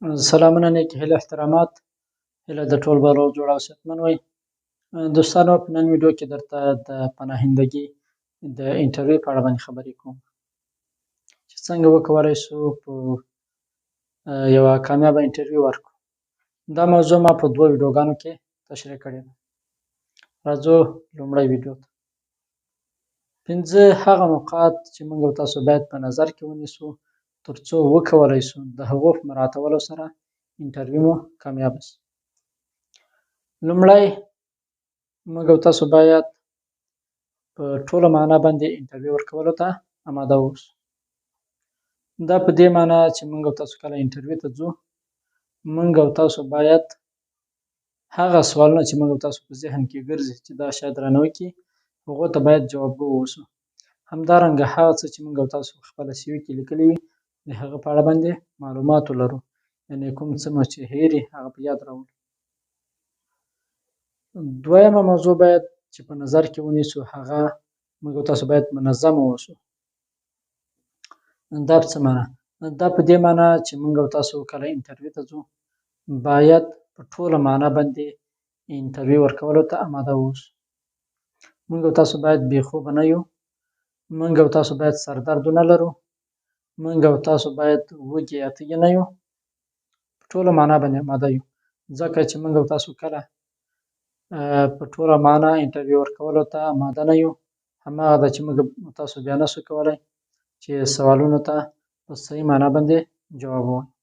سلامونه، نیکې هیلې، احترامات. هیله د ټول به روغ، جوړ او صحتمند وئ. دوستانو، په نن ویډیو کې درته د پناهندګي د انټرویو په اړه باندې خبرې کوم چې څنګه وکولای شو په یوه کامیابه انټرویو ورکړو. دا موضوع ما په دوو ویډیوګانو کې تشریح کړې ده. راځو لومړی ویډیو ته. پنځه هغه نقاط چې موږ او تاسو باید په نظر کې ونیسو ترڅو وکولای شو د هغو په مراعاتولو سره انټرویو مو کامیابه شي. لومړی، موږ او تاسو باید په ټوله معنا باندې انټرویو ورکولو ته اماده اوسو. دا په دې معنا چې موږ او تاسو کله انټرویو ته ځو، موږ او تاسو باید هغه سوالونه چې موږ او تاسو په ذهن کې ګرځي چې دا شاید رانه وکړي، هغو ته باید جوابګو اوسو. همدارنګه هغه څه چې موږ او تاسو په خپله CV کې لیکلي وي، د هغه په اړه باندې معلومات ولرو، یعنې کوم څه مو چې هېري هغه په یاد راوړو. دویمه موضوع باید چې په نظر کې ونیسو، هغه موږ او تاسو باید منظم اوسو. دا په څه معنا؟ دا په دې معنا چې موږ او تاسو کله انټرویو ته ځو، باید په ټوله معنا باندې انټرویو ورکولو ته اماده اوسو. موږ او تاسو باید بې خوبه نه یو، موږ او تاسو باید سردرد ونه لرو، موږ او تاسو باید وږي یا تږي نه یو، په ټوله معنا باندې اماده یو. ځکه چې موږ او تاسو کله په ټوله معنا انټرویو ورکولو ته اماده نه یو، هماغه ده چې موږ تاسو بیا نه شو کولی چې سوالونو ته په صحیح معنا باندې جواب ووایو.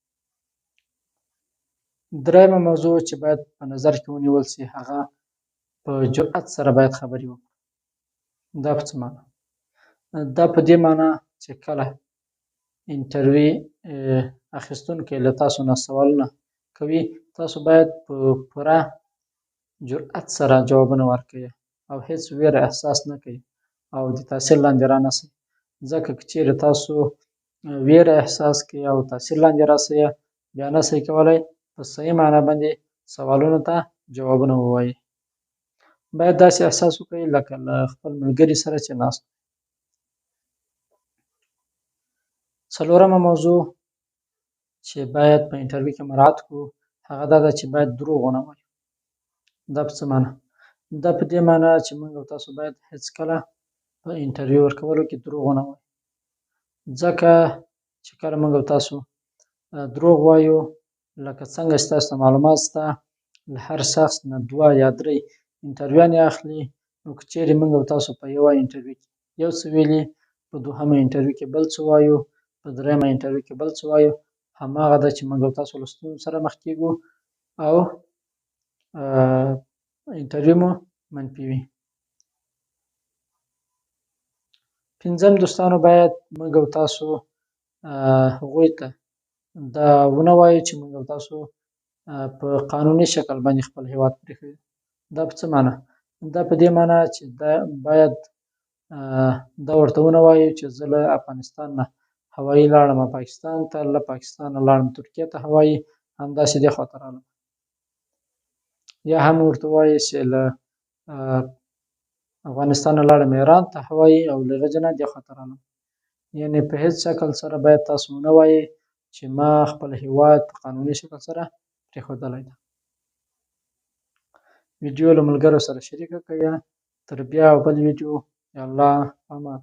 درېیمه موضوع چې باید په نظر کې ونیول شي، هغه په جرأت سره باید خبرې وکړو. دا په څه معنا؟ دا په دې معنا چې کله انټرویو اخیستونکی له تاسو نه سوالونه کوي، تاسو باید په پوره جرأت سره جوابونه ورکړئ او هیڅ ویره احساس نه کوئ او د تاثیر لاندې را نه شئ. ځکه که چیرې تاسو ویره احساس کړئ او تاثیر لاندې راسئ، بیا نه شئ کولی په صحیح معنا باندې سوالونو ته جوابونه ووایئ. باید داسې احساس وکړئ لکه له خپل ملګري سره چې ناست. څلورمه موضوع چې باید په انټرویو کې مراعات کړو، هغه دا ده چې باید دروغ ونه وایو. دا په څه معنا؟ دا په دې معنا چې موږ او تاسو باید هیڅکله په انټرویو ورکولو کې دروغ ونه وایو. ځکه چې کله موږ او تاسو دروغ وایو، لکه څنګه چې تاسو ته معلومات شته، له هر شخص نه دوه یا درې انټرویوانې اخلي. نو که چیرې موږ او تاسو په یوه انټرویو کې یو څه ویلي، په دوهمه انټرویو کې بل څه وایو، په درېیمه انټرویو کې بل څه وایو، هماغه ده چې موږ او تاسو له ستونزو سره مخ کېږو او انټرویو مو منفي وي. پنځم، دوستانو، باید موږ او تاسو هغوی ته دا ونه وایو چې موږ او تاسو په قانوني شکل باندې خپل هیواد پرېښی. دا په څه معنا؟ دا په دې معنا چې دا باید دا ورته ونه وایو چې زه له افغانستان نه هوایي لاړم پاکستان ته، له پاکستان نه لاړم ترکیې ته هوایي، همداسې دې خواته راغلم. یا هم ورته ووایي چې له افغانستان نه لاړم ایران ته هوایي او له هغه نه دې خواته راغلم. یعنې په هیڅ شکل سره باید تاسو ونه وایئ چې ما خپل هیواد په قانوني شکل سره پرېښودلی دی. ویډیو له ملګرو سره شریکه کړئ. تر بیا بل ویډیو، یا الله امان.